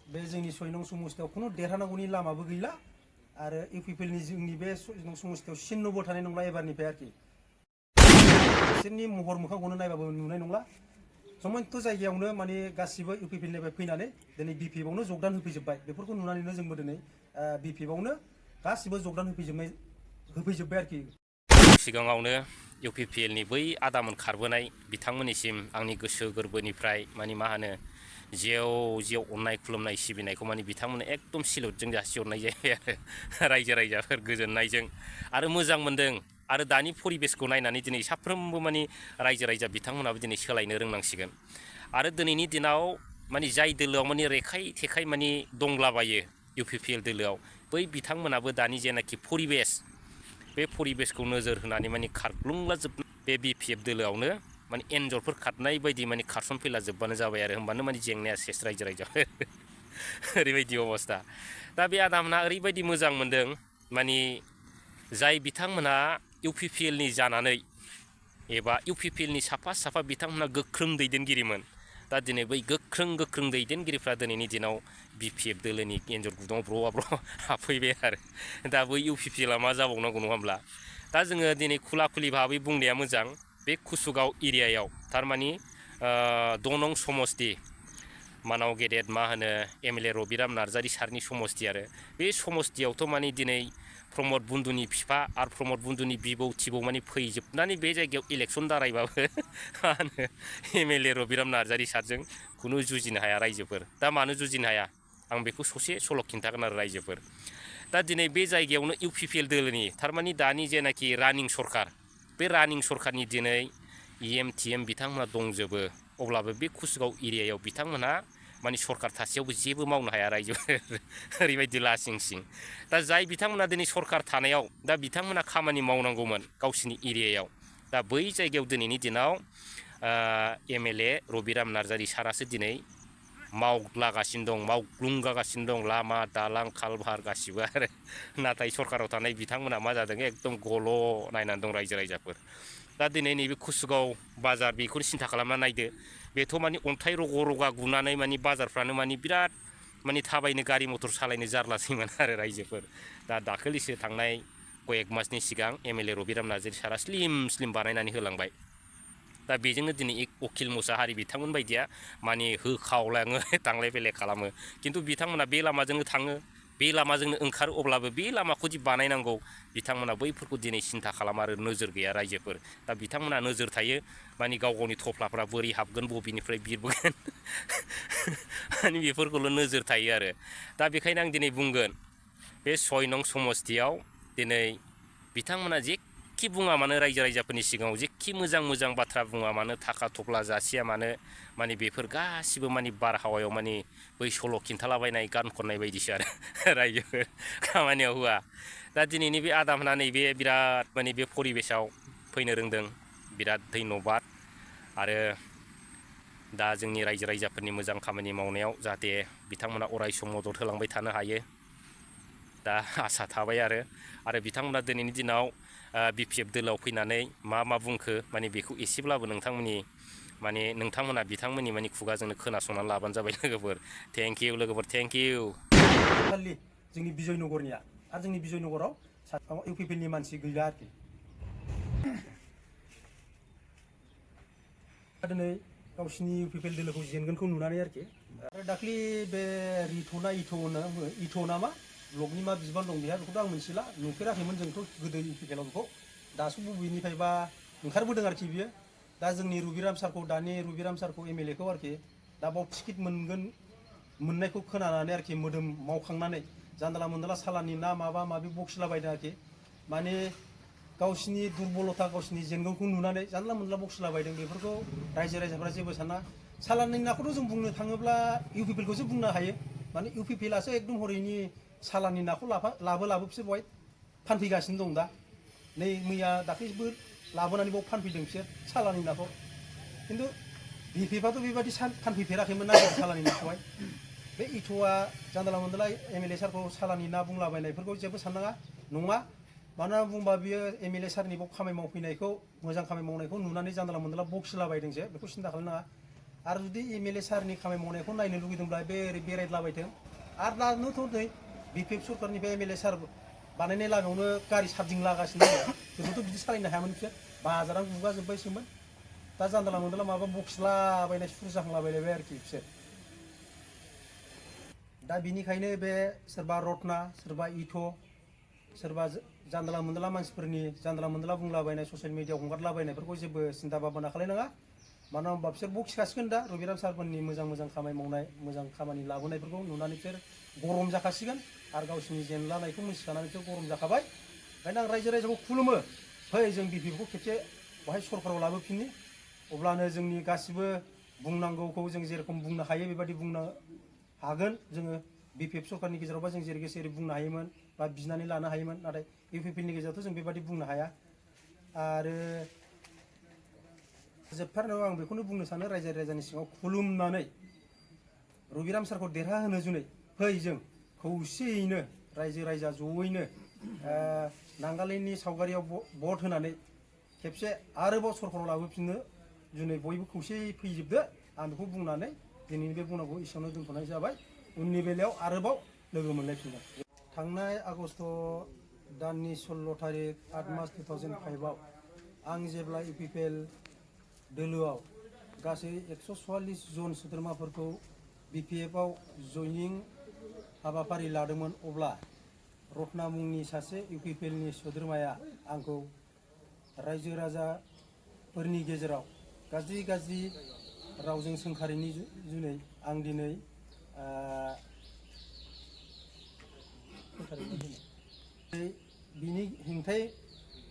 बे जोंनि 6 नं समस्थियाव खुनु देरहानांगौनि लामाबो गैला आरो इउपिपिएलनि जोंनि बे 6 नं समस्थियाव सिन्नबो थानाय नंला एबारनिफ्राय आरोखि बिसोरनि महर मोखांखौनो नायबाबो नुनाय नंला समस्त जायगायावनो माने गासिबो इउपिपिएलनिफ्राय फैनानै दिनै बिपिएफआवनो जगदान होफैजोब्बाय बेफोरखौ नुनानैनो जोंबो दिनै बिपिएफआवनो गासिबो जगदान होफैजोब्बाय आरोखि सिगाङावनो इउपिपिएलनि बै आदामोन खारबोनाय बिथांमोननिसिम आंनि गोसो गोरबोनिफ्राय माने मा होनो जेव जेव अननाय खुलुमनाय सिबिनायखौ माने बिथांमोननो एकदम सिलुटजों जासिहरनाय जायो आरो रायजो राजाफोर गोजोननायजों आरो मोजां मोनदों आरो दानि परिबेसखौ नायनानै दिनै साफ्रोमबो माने रायजो राजा बिथांमोनाबो दिनै सोलायनो रोंनांसिगोन आरो दिनैनि दिनाव माने जाय दोलोआव माने रेखाय थेखाय माने दंलाबायो इउपिपिएल दोलोआव बै बिथांमोनाबो दानि जेनाखि परिबेस बे परिबेसखौ नोजोर होनानै माने खारग्लुंलाजोब बे बिपिएफ दोलोआवनो माने एन्जरफोर खारनाय बायदि माने खारसनफैला जोब्बानो जाबाय आरो होमबानो माने जेंनाया सेस रायजो राजा ओरैबायदि अबस्था दा बे आदामोना ओरैबायदि मोजां मोनदों माने जाय बिथांमोना इउपिपिएलनि जानानै एबा इउपिपिएलनि साफा साफा बिथांमोना गोख्रों दैदेनगिरिमोन दा दिनै बै गोख्रों दैदेनगिरिफ्रा दिनैनि दिनाव बिपिएफ दोलोनि एन्जर गुदुङाव ब्र' हाबफैबाय आरो दा बै इउपिपिएलआ मा जाबावनांगौ नङा होमब्ला दा जोङो दिनै खुला खुलि भाबै बुंनाया मोजां बे कुसुगाव एरियायाव थारमानि 6 नं समस्ति मानाव गेदेर मा होनो एमएलए रबिराम नार्जारि सारनि समस्ति आरो बे समस्तियावथ' माने दिनै प्रमद बुन्दुनि बिफा आरो प्रमद बुन्दुनि बिबौ थिबौ माने फैजोबनानै बे जायगायाव इलेक्सन दारायबाबो मा होनो एमएलए रबिराम नार्जारि सारजों खुनु जुजिनो हाया रायजोफोर दा मानो जुजिनो हाया आं बेखौ ससे सल' खिन्थागोन आरो रायजोफोर दा दिनै बे जायगायावनो इउपिपिएल दोलोनि थारमानि दानि जेनाखि रानिं सरखार बे रानिं सरखारनि दिनै इएम टिएम बिथांमोना दंजोबो अब्लाबो बे कुसुगाव एरियायाव बिथांमोनहा माने सरखार थासेयावबो जेबो मावनो हाया रायजोफोर ओरैबायदि लासिं सिं दा जाय बिथांमोना दिनै सरखार थानायाव दा बिथांमोना खामानि मावनांगौमोन गावसिनि एरियायाव दा बै जायगायाव दिनैनि दिनाव एमएलए रबिराम नार्जारि सारासो दिनै मावलागासिनो दं मावग्लुंगागासिनो दं लामा दालां खालभार गासिबो आरो नाथाय सरखाराव थानाय बिथांमोना मा जादों एकदम गल' नायनानै दं रायजो राजाफोर दा दिनै नैबे कुसुगाव बाजार बेखौनो सिन्था खालामना नायदो बेथ' माने अन्थाइ रग' रगा गुनानै माने बाजारफ्रानो माने बिराद माने थाबायनो गारि मटर सालायनो जारलासैमोन आरो रायजोफोर दा दाखालिसो थांनाय कयेक मासनि सिगां एमएलए रबिराम नार्जारि सारा स्लिम बानायनानै होलांबाय दा बेजोंनो दिनै अखिल मुसाहारि बिथांमोन बायदिया माने होखावलाङो थांलाय फैलाय खालामो खिन्थु बिथांमोना बे लामाजोंनो थाङो बे लामाजोंनो ओंखारो अब्लाबो बे लामाखौ दि बानायनांगौ बिथांमोना बैफोरखौ दिनै सिन्था खालामा आरो नोजोर गैया रायजोफोर दा बिथांमोना नोजोर थायो माने गावनि थफ्लाफ्रा बोरै हाबगोन बबेनिफ्राय बिरबोगोन माने बेफोरखौल' नोजोर थायो आरो दा बेखायनो आं दिनै बुंगोन बे 6 नं समस्तियाव दिनै बिथांमोना जेखि बुङा मानो रायजो राजाफोरनि सिगाङाव जेखि मोजां बाथ्रा बुङा मानो थाखा थफ्ला जासिया मानो माने बेफोर गासिबो माने बारहावायाव माने बै सल' खिन्थालाबायनाय गान खननाय बायदिसो आरो रायजोफोर खामानियाव होआ दा दिनैनि बे आदामोना नैबे बिराद माने बे परिबेसाव फैनो रोंदों बिराद धन्यबाद आरो दा जोंनि रायजो राजाफोरनि मोजां खामानि मावनायाव जाहाथे बिथांमोना अराय सम मदद होलांबाय थानो हायो दा आसा थाबाय आरो बिथांमोना दिनैनि दिनाव बिपिएफ दोलोआव फैनानै मा बुंखो माने बेखौ एसेब्लाबो नोंथांमोना बिथांमोननि माने खुगाजोंनो खोनासंनानै लाबानो जाबाय लोगोफोर थेंक इउ लोगोफोर थेंक इउ खालि जोंनि बिजयनगरनिया आरो जोंनि बिजयनगराव इउपिपिएलनि मानसि गैला आरोखि दिनै गावसिनि इउपिपिएल दोलोखौ जेनगोनखौ नुनानै आरोखि आरो दाख्लि बे रिथ'ना इथ' नामा ब्लकनि मा बिबान दं बेहा बेखौथ' आं मिथिला नुफेराखैमोन जोंथ' गोदो इउपिपिएलआव बेखौ दासो बबेनिफ्रायबा ओंखारबोदों आरोखि बियो दा जोंनि दानि रबिराम सारखौ एमएलएखौ आरोखि दा बाव टिकेट मोननायखौ खोनानानै आरोखि मोदोम मावखांनानै जानला मोनला सालानि ना माबा माबि बखिलाबायदों आरोखि माने गावसिनि दुरबलथा गावसिनि जेंनाखौ नुनानै जानला मोनला बखिलाबायदों बेफोरखौ रायजो राजाफ्रा जेबो साना सालानि नाखौथ' जों बुंनो थाङोब्ला इउपिपिएलखौसो बुंनो हायो माने इउपिपिएलआसो एकदम हरैनि सालानि नाखौ लाबो बिसोर बहाय फानफैगासिनो दं दा नै मैया दाख्लैबो लाबोनानै बाव फानफैदों बिसोर सालानि नाखौ खिन्थु बिपिएफआथ' बेबायदि फानफैफेराखैमोन ना सालानि नाखौहाय बे इथ'आ जानला मोनला एमएलए सारखौ सालानि ना बुंलाबायनायफोरखौ जेबो साननाङा नङा मानो होनना बुंबा बियो एमएलए सारनि बाव खामानि मावफैनायखौ मोजां खामानि मावनायखौ नुनानै जानला मोनला बखिलाबायदोंसो बेखौ सिन्था खालामनाङा आरो जुदि एमएलए सारनि खामानि मावनायखौ नायनो लुगैदोंब्ला बे ओरै बेरायलाबायथों आरो दानोथ' नै बिपिएफ सरकारनिफ्राय एमएलए सार बानायनाय लामायावनो गारि सार्जिं लागासिनो दङ बेखौथ' बिदि सालायनो हायामोन बिसोर बाजारानो गुगाजोब्बायसोमोन दा जानला मोनला माबा बखिलाबायनाय सुरु जाहांलाबायलायबाय आरोखि बिसोर दा बिनिखायनो बे सोरबा रत्ना सोरबा इथ' सोरबा जानला मोनला मानसिफोरनि जानला मोनला बुंलाबायनाय ससियेल मिडियाआव हगारलाबायनायफोरखौ जेबो सिन्था भाबना खालायनाङा मानो होनबा बिसोर बखिखासिगोन दा रबिराम सारमोननि मोजां खामानि मावनाय मोजां खामानि लाबोनायफोरखौ नुनानै बिसोर गरम जाखासिगोन आरो गावसिनि जेंलानायखौ मिथिखानानै बिसोर गरम जाखाबाय ओंखायनो आं रायजो राजाखौ खुलुमो फै जों बिपिएफखौ खेबसे बाहाय सरकाराव लाबोफिननि अब्लानो जोंनि गासिबो बुंनांगौखौ जों जेरखम बुंनो हायो बेबायदि बुंनो हागोन जोङो बिपिएफ सरकारनि गेजेरावबा जों जेरै गोसो एरै बुंनो हायोमोन बा बिनानै लानो हायोमोन नाथाय इउपिपिएलनि गेजेरावथ' जों बेबायदि बुंनो हाया आरो जोबथारनायाव आं बेखौनो बुंनो सानो रायजो राजानि सिगाङाव खुलुमनानै रबिराम सारखौ देरहाहोनो जुनै फै जों खौसेयैनो रायजो राजा जयैनो नांगालैनि सावगारियाव भट होनानै खेबसे आरोबाव सरकाराव लाबोफिननो जुनै बयबो खौसेयै फैजोबदो आं बेखौ बुंनानै दिनैनि बे बुंनांगौ एसेयावनो दोनथ'नाय जाबाय उननि बेलायाव आरोबाव लोगो मोनलायफिनगोन थांनाय आगस्ट दाननि 16 तारिख 8 मार्च 2005 आं जेब्ला इउपिपिएल दोलोआव गासै 144 जन सोद्रोमाफोरखौ बिपिएफआव जयनिं हाबाफारि लादोंमोन अब्ला रत्ना मुंनि सासे इउपिपिएलनि सोद्रोमाया आंखौ रायजो राजाफोरनि गेजेराव गाज्रि रावजों सोंखारिनि जुनै आं दिनै बिनि हेंथायै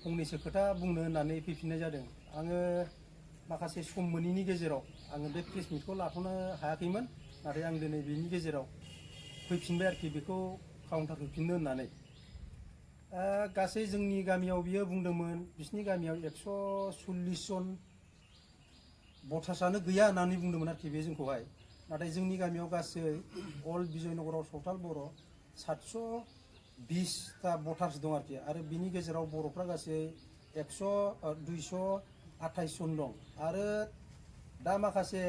फंनैसो खोथा बुंनो होननानै फैफिननाय जादों आङो माखासे सम मोनैनि गेजेराव आङो बे प्रेस मिटखौ लाथ'नो हायाखैमोन नाथाय आं दिनै बिनि गेजेराव फैफिनबाय आरोखि बेखौ काउन्टार होफिननो होननानै गासै जोंनि गामियाव बियो बुंदोंमोन बिसिनि गामियाव 140 जन भटार्सआनो गैया होननानै बुंदोंमोन आरोखि बे जोंखौहाय नाथाय जोंनि गामियाव गासै अल बिजयनगराव सावथाल बर' 720टा भटार्स दं आरोखि आरो बिनि गेजेराव बर'फ्रा गासै 228 जन दं आरो दा माखासे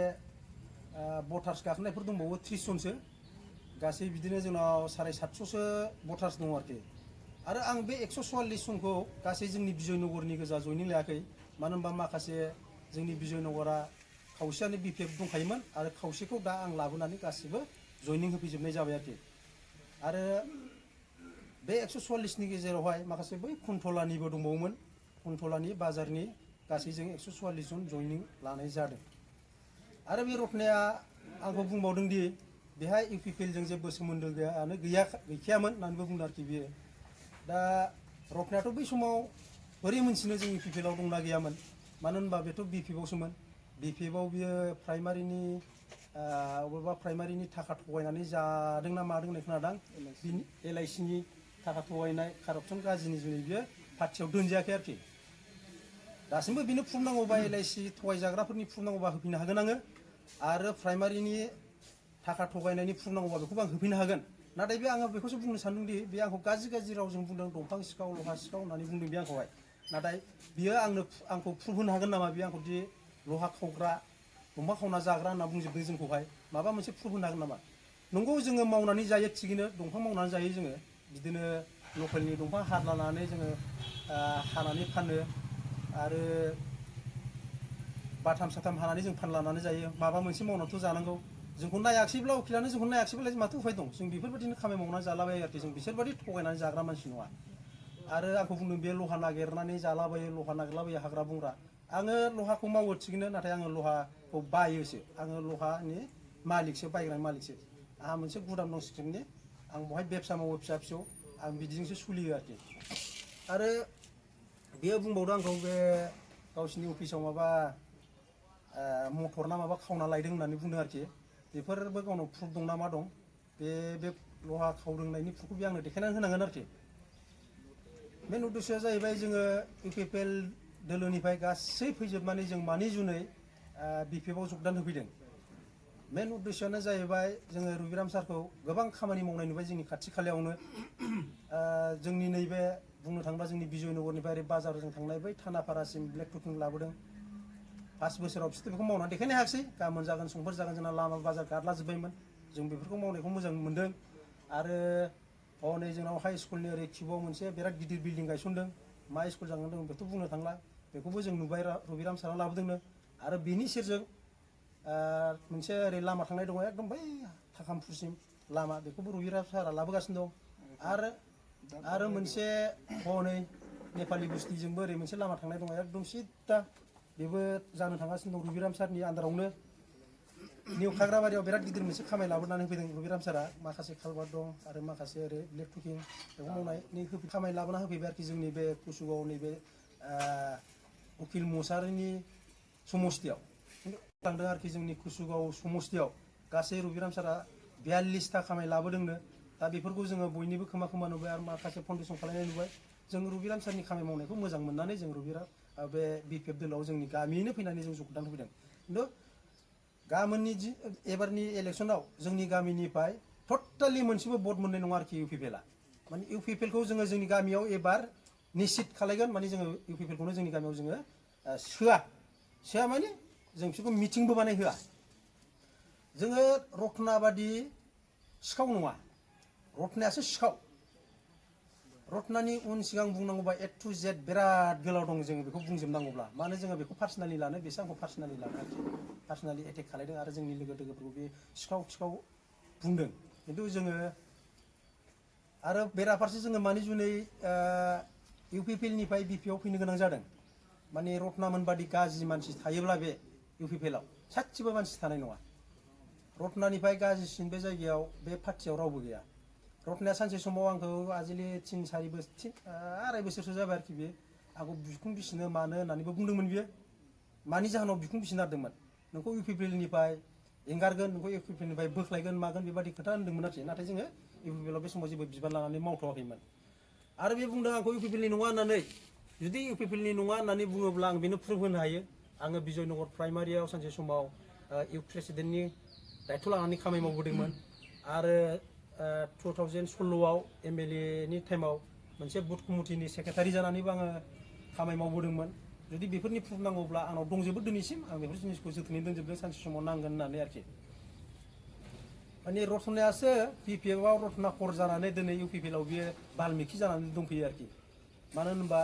भटार्स गाखोनायफोर दंबावो 30 जनसो गासै बिदिनो जोंनाव 750सो भटार्स दं आरोखि आरो आं बे 144 जनखौ गासै जोंनि बिजयनगरनि गोजा जयनिं लायाखै मानो होनबा माखासे जोंनि बिजयनगरा खावसेयानो बिपिएफ दंखायोमोन आरो खावसेखौ दा आं लाबोनानै गासिबो जयनिं होफैजोबनाय जाबाय आरोखि आरो बे 144नि गेजेरावहाय माखासे बै कुन्टलानिबो दंबावोमोन कुन्टलानि बाजारनि गासै जों 144 जन जयनिं लानाय जादों आरो बे रत्नाया आंखौ बुंबावदों दि बेहाय इउपिपिएलजों जेबो सोमोन्दो गैखायामोन होननानैबो बुंदों आरोखि बियो दा रत्नायाथ' बै समाव बोरै मोनथिनो जों इउपिपिएलआव दंना गैयामोन मानो होनबा बेथ' बिपिएफआवसोमोन बिपिएफआव बियो अबेबा प्राइमारिनि थाखा थगायनानै जादोंना मादों होननाय खोनादों एलआइसिनि थाखा थगायनाय कारापसन गाज्रिनि जुनै बियो पार्टियाव दोनजायाखै आरोखि दासिमबो बेनो प्रुफ नांगौबा एलआइसि थगायजाग्राफोरनि प्रुफ नांगौबा होफैनो हागोन आङो आरो प्राइमारिनि थाखा थगायनायनि प्रुफ नांगौबा बेखौबो आं होफैनो हागोन नाथाय बे आङो बेखौसो बुंनो सानदोंदि बे आंखौ गाज्रि रावजों बुंदों दंफां सिखाव लहा सिखाव होननानै बुंदों बे आंखौहाय नाथाय बियो आंखौ प्रुफ होनो हागोन नामा बियो आंखौ दि लहा खावग्रा दंफां खावना जाग्रा होनना बुंजोबदों जोंखौहाय माबा मोनसे प्रुफ होनो हागोन नामा नंगौ जोङो मावनानै जायो थिगैनो दंफां मावनानै जायो जोङो बिदिनो लकेलनि दंफां हालानानै जोङो हानानै फानो आरो बाथाम साथाम हानानै जों फानलानानै जायो माबा मोनसे मावनानैथ' जानांगौ जोंखौ नायाखिसैब्ला उखिलानो जोंखौ नायाखिसैब्ला माथो उफाय दं जों बेफोरबायदिनो खामानि मावनानै जालाबायो आरोखि जों बिसोरबायदि थगायनानै जाग्रा मानसि नङा आरो आंखौ बुंदों बे लहा नागिरनानै जालाबायो लहा नागिरलाबायो हाग्रा बंग्रा आङो लहाखौ मावो थिगैनो नाथाय आङो लहाखौ बायोसो आङो लहानि मालिकसो बायग्रा मालिकसो आंहा मोनसे गुदाम दं सिक्रेटनि आं बहाय बेबसा मावो फिसा फिसौ आं बिदिजोंसो सोलियो आरोखि आरो बेयो बुंबावदों आंखौ बे गावसिनि अफिसाव माबा मटर ना माबा खावना लायदों होननानै बुंदों आरोखि बेफोरबो गावनाव प्रुफ दं ना मा दं बे लहा खावदोंनायनि प्रुफखौ बे आंनो देखायनानै होनांगोन आरोखि मेन उद्देश्यआ जाहैबाय जोङो इउपिपिएल दोलोनिफ्राय गासै फैजोबनानै जों मानि जुनै बिपिएफआव जगदान होफैदों मेन उद्देश्यआनो जाहैबाय जोङो रबिराम सारखौ गोबां खामानि मावनाय नुबाय जोंनि खाथि खालायावनो जोंनि नैबे बुंनो थाङोब्ला जोंनि बिजयनगरनिफ्राय ओरै बाजारजों थांनाय बै थानापारासिम ब्लेक टकिं लाबोदों 5 बोसोराव बिसोर बेखौ मावनानै देखायनो हायाखिसै गाबोन जागोन समफोर जागोन जोंना लामा बाजार गारलाजोब्बायमोन जों बेफोरखौ मावनायखौ मोजां मोनदों आरो हनै जोंनाव हाइ स्कुलनि ओरै किउआव मोनसे बिराद गिदिर बिल्डिं गायसनदों मा स्कुल जागोन दं बेखौ बुंनो थांला बेखौबो जों नुबाय रबिराम सारा लाबोदोंनो आरो बेनि सेरजों मोनसे ओरै लामा थांनाय दङ एकदम बै थाखामफुरसिम लामा बेखौबो रबिराम सारा लाबोगासिनो दं आरो मोनसे हनै नेपालि बुस्तिजोंबो ओरै मोनसे लामा थांनाय दङ एकदम सिद्दा बेबो जानो थांगासिनो दं रबिराम सारनि आन्दारावनो निउ खाग्राबारियाव बिराद गिदिर मोनसे खामानि लाबोनानै होफैदों रबिराम सारा माखासे कालभार्ट दं आरो माखासे ओरै ब्लेक टकिं बेखौ मावनायनि खामानि लाबोना होफैबाय आरोखि जोंनि बे कुसुगाव नैबे उकिल मसारिनि समस्तियाव लांदों आरोखि जोंनि कुसुगाव समस्तियाव गासै रबिराम सारा 42टा खामानि लाबोदोंनो दा बेफोरखौ जोङो बयनिबो खोमा नुबाय आरो माखासे फाउन्डेसन खालामनाय नुबाय जों रबिराम सारनि खामानि मावनायखौ मोजां मोननानै जों रबिराम बे बिपिएफ दोलोआव जोंनि गामियैनो फैनानै जों जगदान होफैदों खिन्थु गाबोननि एबारनि इलेक्सनाव जोंनि गामिनिफ्राय टटेलि मोनसेबो भट मोननाय नङा आरोखि इउपिपिएलआ माने इउपिपिएलखौ जोङो जोंनि गामियाव एबार निश्चित खालायगोन माने जोङो इउपिपिएलखौनो जोंनि गामियाव जोङो सोआ माने जों बिसोरखौ मिटिंबो बानाय होआ जोङो रत्ना बादि सिखाव नङा रत्नायासो सिखाव रत्नानि उन सिगां बुंनांगौबा A to Z बिराद गोलाव दं जोङो बेखौ बुंजोबनांगौब्ला मानो जोङो बेखौ पार्सनेलि लानो बेसो आंखौ पार्सनेलि लानो आरोखि पार्सनेलि एटेक खालायदों आरो जोंनि लोगोफोरखौ बे सिखाव बुंदों खिन्थु जोङो आरो बेराफारसे जोङो मानि जुनै इउपिपिएलनिफ्राय बिपिएफआव फैनो गोनां जादों माने रत्नामोन बादि गाज्रि मानसि थायोब्ला बे इउपिपिएलआव सासेबो मानसि थानाय नङा रत्नानिफ्राय गाज्रिसिन बे जायगायाव बे पार्टियाव रावबो गैया रत्नाया सानसे समाव आंखौ आजिलि 3-4 बोसोर 2.5 बोसोरसो जाबाय आरोखि बे आंखौ बिखुं बिसिनो मानो होननानैबो बुंदोंमोन बियो मानि जाहोनाव बिखुं बिसिनो नारदोंमोन नोंखौ इउपिपिएलनिफ्राय एंगारगोन नोंखौ इउपिपिएलनिफ्राय बोख्लायगोन मागोन बेबादि खोथा होनदोंमोन आरोखि नाथाय जोङो इउपिपिएलआव बे समाव जेबो बिबान लानानै मावथ'वाखैमोन आरो बे बुंदों आंखौ इउपिपिएलनि नङा होननानै जुदि इउपिपिएलनि नङा होननानै बुङोब्ला आं बेनो प्रुफ होनो हायो आङो बिजयनगर प्राइमारियाव सानसे समाव इउथ प्रेसिडेन्टनि दायथ' लानानै खामानि मावबोदोंमोन आरो 2016आव एमएलएनि टाइमाव मोनसे बुथ कमिटिनि सेक्रेटारि जानानैबो आङो खामानि मावबोदोंमोन जुदि बेफोरनि प्रुफ नांगौब्ला आंनाव दंजोबो दिनैसिम आं बेफोर जिनिसखौ जोथोनै दोनजोबदों सानसे समाव नांगोन होननानै आरोखि माने रत्नायासो बिपिएफआव रत्ना खर जानानै दिनै इउपिपिएलआव बियो बाल्मिखि जानानै दंफैयो आरोखि मानो होनबा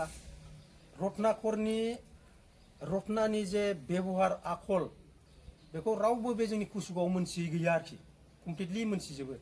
रत्नानि जे बेबहार आखल बेखौ रावबो बे जोंनि कुसुगाव मोनथियै गैया आरोखि कमप्लिटलि मोनथिजोबो